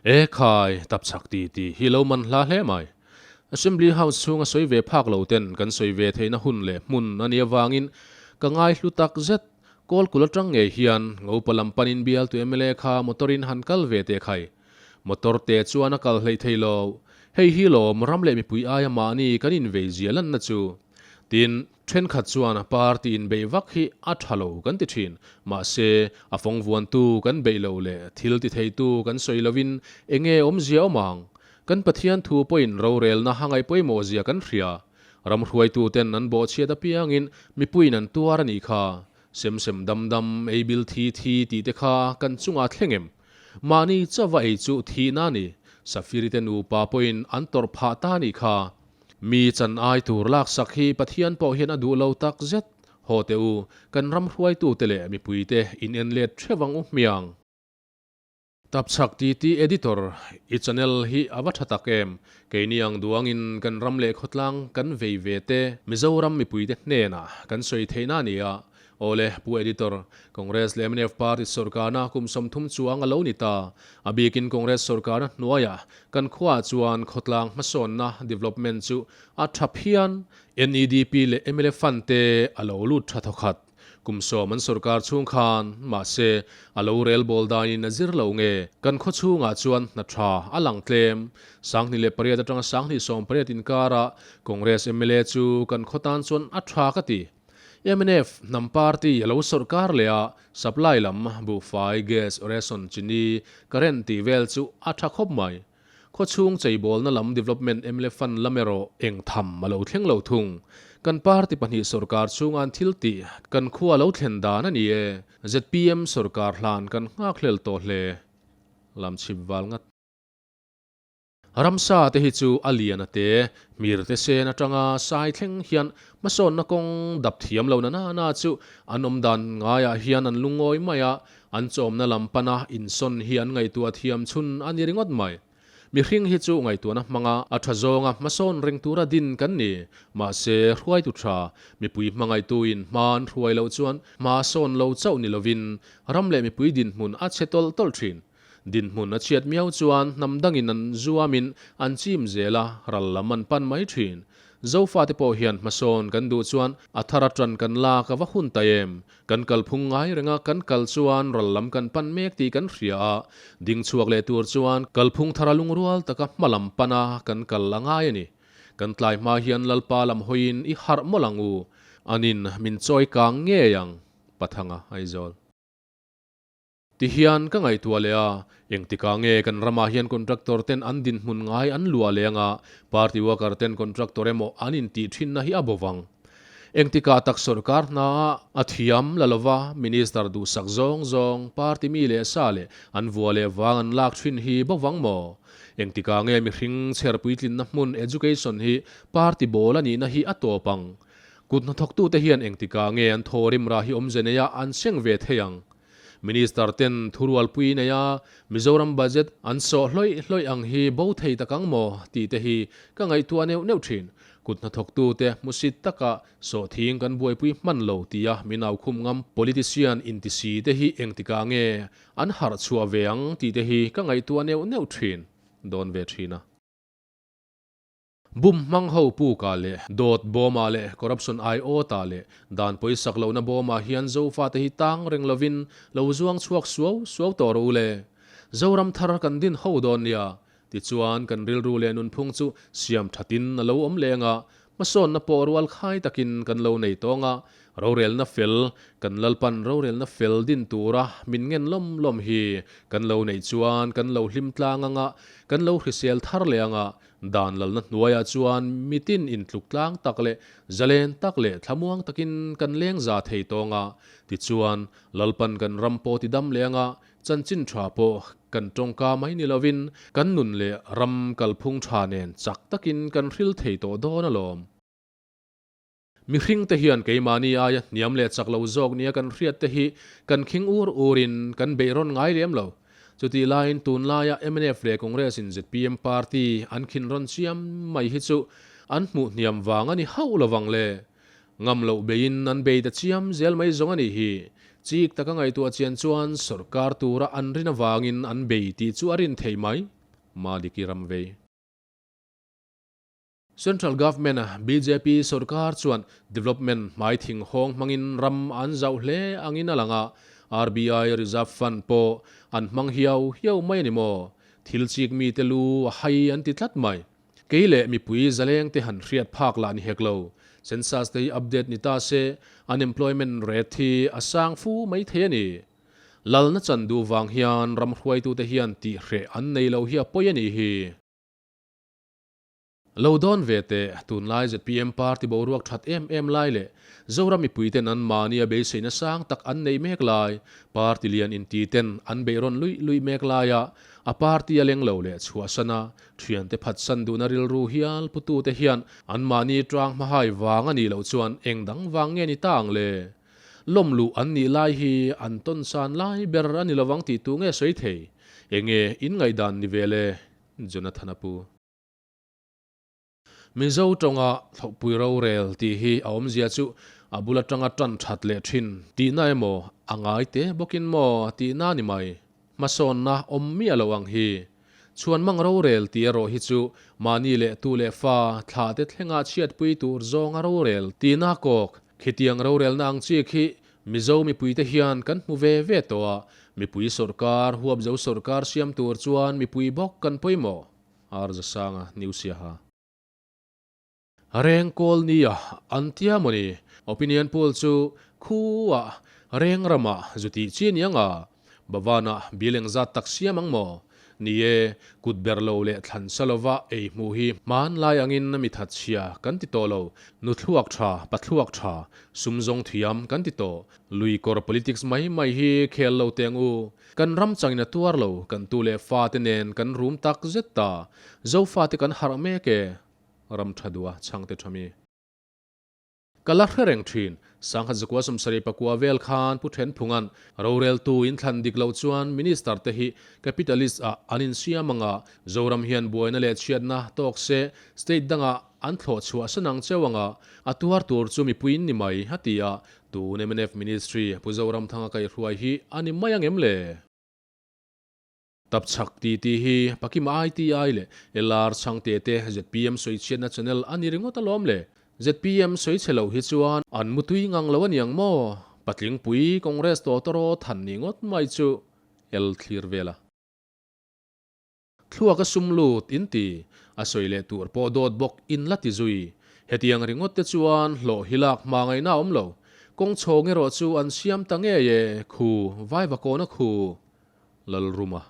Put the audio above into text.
E khai, tapchhak ti ti hi lo man hla hle mai. Assembly House chhunga sawi ve phak lo ten kan sawi ve theihna hun leh hmun a nih avangin ka ngai hlu tak zet. Kawlkul atang ngei hian Ngopa lam panin bialtu mla kha motor in han kal ve teh khai. Motor te chuan a kal hleih thei lo. Hei hi lawm ram leh mipui aia mahni kan invei zia lanna chu. Tin, thenkhat chuan party inbeih vak hi a tha lo kan ti thin. Mahse, a fawng vuantu kan beih loh leh thil ti theitu kan sawi lovin enge awmzia awm ang? Kan Pathian thu pawhin rorelna a ngaih pawimawh zia kan hria. Ram hruaituten an bawhchhiat apiangin mipuiin an tuar a nih kha. Sem sem dam dam, ei bil thi thi tih te kha kan chungah thleng em? Mahni chauva ei chu thihna a ni. Safiri te nupa pawhin an tawrh phah ta a nih kha. Mi chan ai tur laksak hi Pathian pawh hian a duh lo tak zet. Haw teh u, kan ram hruaitute leh mipuite in en let theuh ang u hmiang. Tapchhak titi Editor, i channel hi a va tha tak em? Keini ang duangin kan ram leh khawtlang kan vei ve te, Mizoram mipuite hnenah kan sawi theihna a ni a. Awle, Pu Editor, Congress leh mnf party sawrkarna kum 30 chuang a lo ni ta. A bikin Congress sawrkarna hnuaiah kan khuaah chuan khawtlang hmasawnna, development, chu a tha phian. NEDP leh mla fund te a lo lut tha thawkhat. Kum 10 an sawrkar chhung khan, mahse, a lo rel bawl danin a zir lo nge? Kan khaw chhungah chuan hna tha a lang tlem. 2008 atanga 2018 inkara Congress mla chu kan khaw tan chuan a tha ka ti. Mnf hnam party a lo sawrkar leh a, supply lam, buhfai, gas, ration, chini, current tih vel chu a tha khawp mai. Khaw chhung cheibawlna lam development mla fund lam erawh eng tham a lo thleng lo thung. Kan party pahnih sorkar chhunga an thil tih kan khua lo thlen dan a ni e. Zpm sorkar hlan kan nghakhlel tawh hle. Lam chhip val ngat. Ramsa te hi chu a lian a te, hmir te sen atanga sai thleng hian hmasawnna kawng dap thiam lo na na na chu an awm dan ngaiah hian an lungawi mai a, An chawmna lam pana insawn hi an ngaihtuah thiam chhun a ni ringawt mai. Mihring hi chu ngaihtuahna hmanga a tha zawnga hmasawn reng tura din kan ni. Mahse, hruaitu tha, mipui hmangaihtuin hma an hruai loh chuan hma sawn lo chauh ni lovin ram leh mipui dinhmun a chhe tawlh tawlh thin. Dinhmun a chhiat miau chuan hnam dangin an zuamin an chim zel a, ral lam an pan mai thin. Zofate pawh hian hmasawn kan duh chuan a thar atan kan lak a va hun ta em? Kan kalphung ngai renga kan kal chuan ral lam kan pan mek tih kan hria a, ding chhuak leh tur chuan kalphung thara lungrual taka hma lam pana kan kal a ngai a ni. Kan tlai hma hian Lalpa lam hawiin i harh mawlh ang u, anin min chawi kang ngei ang, Pathanga Aizawl. Tihian ka ngaihtuah leh a, engtikah nge kan ramah hian contractor ten an dinhmun ngai an luah leh anga party worker ten contractor emaw an intih thinna hi a bo vang. Engtikah tak sorkar hna a thiam la lova minister duhsak zawng zawng party mi leh sa leh an vua leh vang an lak thin hi bo vang maw? Engtikah nge mihring chher puitlinna hmun education hi party bawl a nihna hi a tawp ang? Kut hnathawktute hian engtikah nge an thawrim rah hi awmze neia an seng ve thei ang? Minister ten thurualpui nei a, Mizoram budget an sawh hlawih hlawih ang hi bo thei tak ang maw tih te hi ka ngaihtuah neuh neuh thin. Kut hnathawktute hmusit taka sawhthing kan buaipui hman lo tia min aukhum ngam politician intisi te hi engtikah nge an harh chhuah ve ang tih te hi ka ngaihtuah neuh neuh thin dawn ve thin a. Bum hmang ho pukah leh dawt bawmah leh corruption aiawtah leh dan pawisak lohna bawmah hian Zofate hi tang reng lovin lo zuang chhuak suau suau tawh rawh u le. Zoram thar kan din ho dawn nia. Tichuan kan rilru leh nunphung chu siam thatin a lo awm leng a, hmasawnna pawh rual khai takin kan lo nei tawng a, rorelna fel, kan Lalpan rorelna fel din tura min ngen lawm lawm hi kan lo neih chuan kan lo hlim tlang anga, kan lo hrisel thar leh anga, Dan lalna hnuaiah chuan mitin intluk tlang tak leh zalen tak leh thlamuang takin kan leng za thei tawng a, tichuan Lalpan kan ram pawh ti dam leh anga chanchin tha pawh kan tawngka mai ni lovin kan nun leh ram kalphung tha nen chak takin kan hril thei tawh dawn alawm. Mihring te hian keimahni aia hniam leh chak lo zawk nia kan hriat te hi kan khing ur urin kan beihrawn ngai lem lo. Chutih laiin tunlaia mnf leh Congress in zpm party an khin rawn chiam mai hi chu an hmuh hniam vang a ni hauh lovang le. Ngam loh beiin an bei ta chiam zel mai zawng a nih hi. Chik taka ngaihtuah chian chuan sorkar tura an rin avangin an bei tih chu a rin thei mai. Madiki ram vei. Central Government a bjp sorkar chuan development hmai thing hawng hmangin ram an zauh hle angin a lang a, RBI Reserve Fund pawh an hmang hiau hiau mai a ni maw? Thil chik mite lu a hai an ti tlat mai. Kei leh mipui zaleng te han hriat phak lah ni hek lo. Census te hi update ni ta se unemployment rate hi a sang fu mai thei a ni. Lalna chan duh vang hian ram hruaitute hian tihhreh an nei lo hi a pawi a nih hi. Lo dawn ve teh, tunlai zpm party boruak that em em lai leh Zoram mipuiten an mahnia beiseina sang tak an neih mek lai, party lian inti ten an beihrawn luih luih mek laia a party a leng lo leh chhuahsana thiante phatsan duhna rilru hial putute hian an mahni tang hmahai vang a nih loh chuan eng dang vang nge ni ta ang le? Lawm luh an nih lai hi an tawn san lai ber a ni lovang tih tu nge sawi thei? Enge in ngaihdan ni ve le? Jonathan a pu. Mizo tawnga thlawhpui rorel tih hi a awmzia chu a bul atanga tan that leh thin tihna emaw a ngai te bawkin maw tihna ni mai. Hmasawnna awm miah lo ang hi. Chhuanmang rorel tih erawh hi chu mahni leh tu leh fa thla te thlenga chhiatpui tur zawnga rorel tihna kawk Khitiang rorelna ang chi khi Mizo mipuite hian kan hmu ve ve tawh a, mipui sawrkar, huapzo sawrkar siam tur chuan mipui bawk kan pawimawh, Arzasanga New Siaha. Reng kawl nia an tia mawni? Opinion poll chu khuah reng ramah zu tih chi ni anga Bhavan-ah bill engzat tak siam ang maw? Ni e, kut ber lo leh thlan sa lova ei hmuh hi hmanlai angin mi thatchhia kan ti tawh lo, nu thluak tha, pa thluak tha, sum zawng thiam kan ti tawh. Lui kawr politics mai mai hi khel lo teh ang u. Kan ram changin a tuar lo, kan tu leh fate nen kan rum tak zet ta. Zofate kan harh mek e, ram tha duh a chhangte tha mi. Ka la hre reng thin. Sangha zakua sawmsarih pakua vel khan Pu Thenphunga'n roreltu inthlan dik loh chuan Minister te hi Capitalist ah an insiam anga Zoram hian buaina leh chhiatna tawk se State dangah an thlawh chhuah san ang cheu anga a tuar tur chu mipui in ni mai a ti a, tun mnf Ministry Pu Zoramthanga kaihhruai hi a ni mai angem le? Tapchhak ti tih hi Pakima ITI leh LR Chhangte te zpm sawichhiatna channel a ni ringawt alawm le. Zpm sawichhe loh hi chuan an mutui ngang lo aniang maw? Patlingpui Congress tawtawraw than ni ngawt mai chu el thlir vel a. Thluak a sum lut in ti, a sawi leh tur pawh dawt bawk in la ti zui. Hetiang ringawt te chuan hlawh hi lak hma ngaihna a awm lo. Kawng chhawng erawh chu an siam ta ngei e, khu, vaivakawna khu. Lalruma.